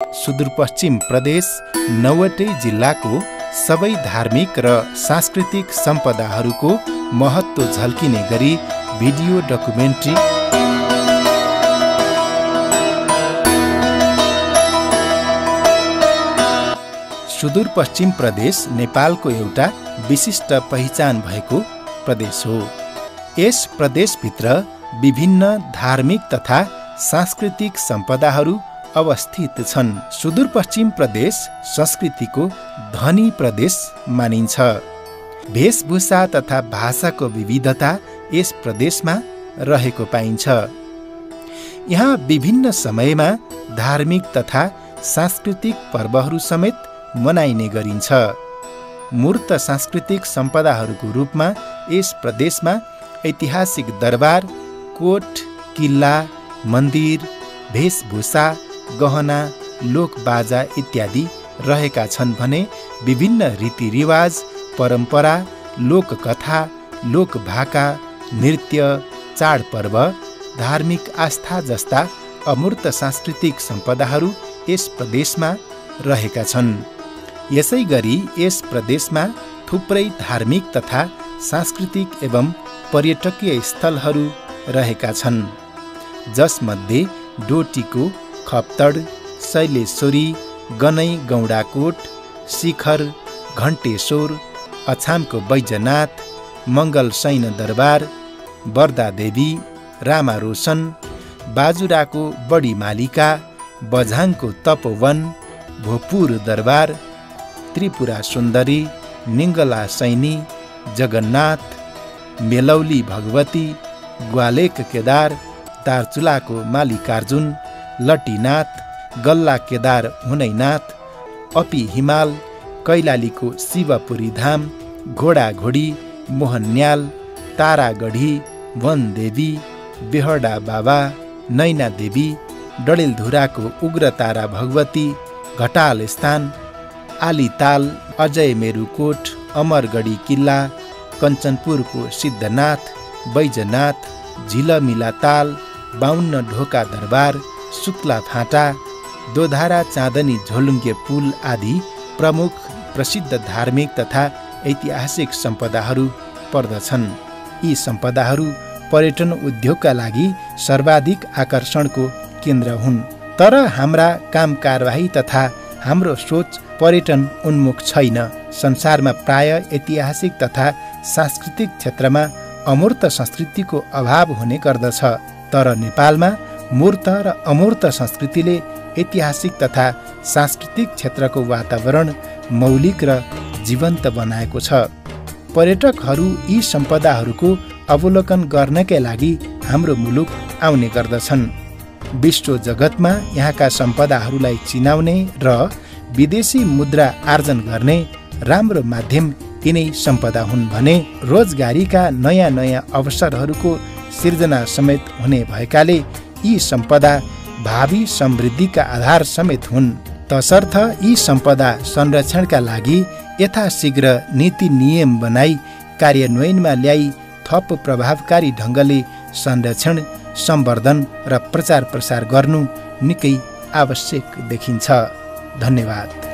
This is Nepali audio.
सुदूरपश्चिम प्रदेश 9वटै जिल्लाको सबै धार्मिक र सांस्कृतिक सम्पदाहरूको महत्त्व झल्किने गरी भिडियो डकुमेन्ट्री सुदूरपश्चिम प्रदेश नेपालको एउटा विशिष्ट पहिचान भएको प्रदेश हो। यस प्रदेशभित्र विभिन्न धार्मिक तथा सांस्कृतिक सम्पदाहरू अवस्थित छन्। सुदूरपश्चिम प्रदेश संस्कृतिको धनी प्रदेश मानिन्छ। वेशभूषा तथा भाषाको विविधता यस प्रदेशमा रहेको पाइन्छ। यहाँ विभिन्न समयमा धार्मिक तथा सांस्कृतिक पर्वहरू समेत मनाइने गरिन्छ। मूर्त सांस्कृतिक सम्पदाहरूको रूपमा यस प्रदेशमा ऐतिहासिक दरबार, कोट, किल्ला, मन्दिर, वेशभूषा, गहना, लोकबाजा इत्यादि रहेका छन् भने विभिन्न रीतिरिवाज, परम्परा, लोककथा, लोकभाका, नृत्य, चाडपर्व, धार्मिक आस्था जस्ता अमूर्त सांस्कृतिक सम्पदाहरू यस प्रदेशमा रहेका छन्। यसै गरी यस प्रदेशमा थुप्रै धार्मिक तथा सांस्कृतिक एवं पर्यटकीय स्थलहरू रहेका छन्, जसमध्ये डोटीको खप्तड, शैलेश्वरी, गनै गौडाकोट, शिखर, घण्टेश्वर, अछामको बैजनाथ, मङ्गल सैन दरबार, बर्दादेवी, रामारोशन, बाजुराको बडी मालिका, बझाङको तपोवन, भोपुर दरबार, त्रिपुरा सुन्दरी, निङ्गला सैनी, जगन्नाथ, मेलौली भगवती, ग्वालेक केदार, दार्चुलाको मालिकार्जुन, लटीनाथ, गल्ला केदार हुनैनाथ, अपी हिमाल, कैलालीको शिवपुरी धाम, घोडाघोडी, मोहन्याल, तारागढी, वनदेवी, बेहडा बाबा, नैना देवी, डडेलधुराको उग्रतारा भगवती, घटाल स्थान, आलीताल, अजय मेरुकोट, अमरगढी किल्ला, कञ्चनपुरको सिद्धनाथ, बैजनाथ, झिलमिला ताल, 52 ढोका दरबार, शुक्ला फाँटा, दोधारा चाँदनी झोलुङ्गे पुल आदि प्रमुख प्रसिद्ध धार्मिक तथा ऐतिहासिक सम्पदाहरू पर्दछन्। यी सम्पदाहरू पर्यटन उद्योगका लागि सर्वाधिक आकर्षणको केन्द्र हुन्। तर हाम्रा काम कारबाही तथा हाम्रो सोच पर्यटन उन्मुख छैन। संसारमा प्राय ऐतिहासिक तथा सांस्कृतिक क्षेत्रमा अमूर्त संस्कृतिको अभाव हुने गर्दछ। तर नेपालमा मूर्त र अमूर्त संस्कृतिले ऐतिहासिक तथा सांस्कृतिक क्षेत्रको वातावरण मौलिक र जीवन्त बनाएको छ। पर्यटकहरू यी सम्पदाहरूको अवलोकन गर्नकै लागि हाम्रो मुलुक आउने गर्दछन्। विश्व जगतमा यहाँका सम्पदाहरूलाई चिनाउने र विदेशी मुद्रा आर्जन गर्ने राम्रो माध्यम यिनै सम्पदा हुन् भने रोजगारीका नयाँ नयाँ अवसरहरूको सिर्जना समेत हुने भएकाले यी सम्पदा भावी समृद्धिका आधार समेत हुन्। तसर्थ यी सम्पदा संरक्षणका लागि यथाशीघ्र नीति नियम बनाई कार्यान्वयनमा ल्याई थप प्रभावकारी ढङ्गले संरक्षण, सम्वर्धन र प्रचार प्रसार गर्नु निकै आवश्यक देखिन्छ। धन्यवाद।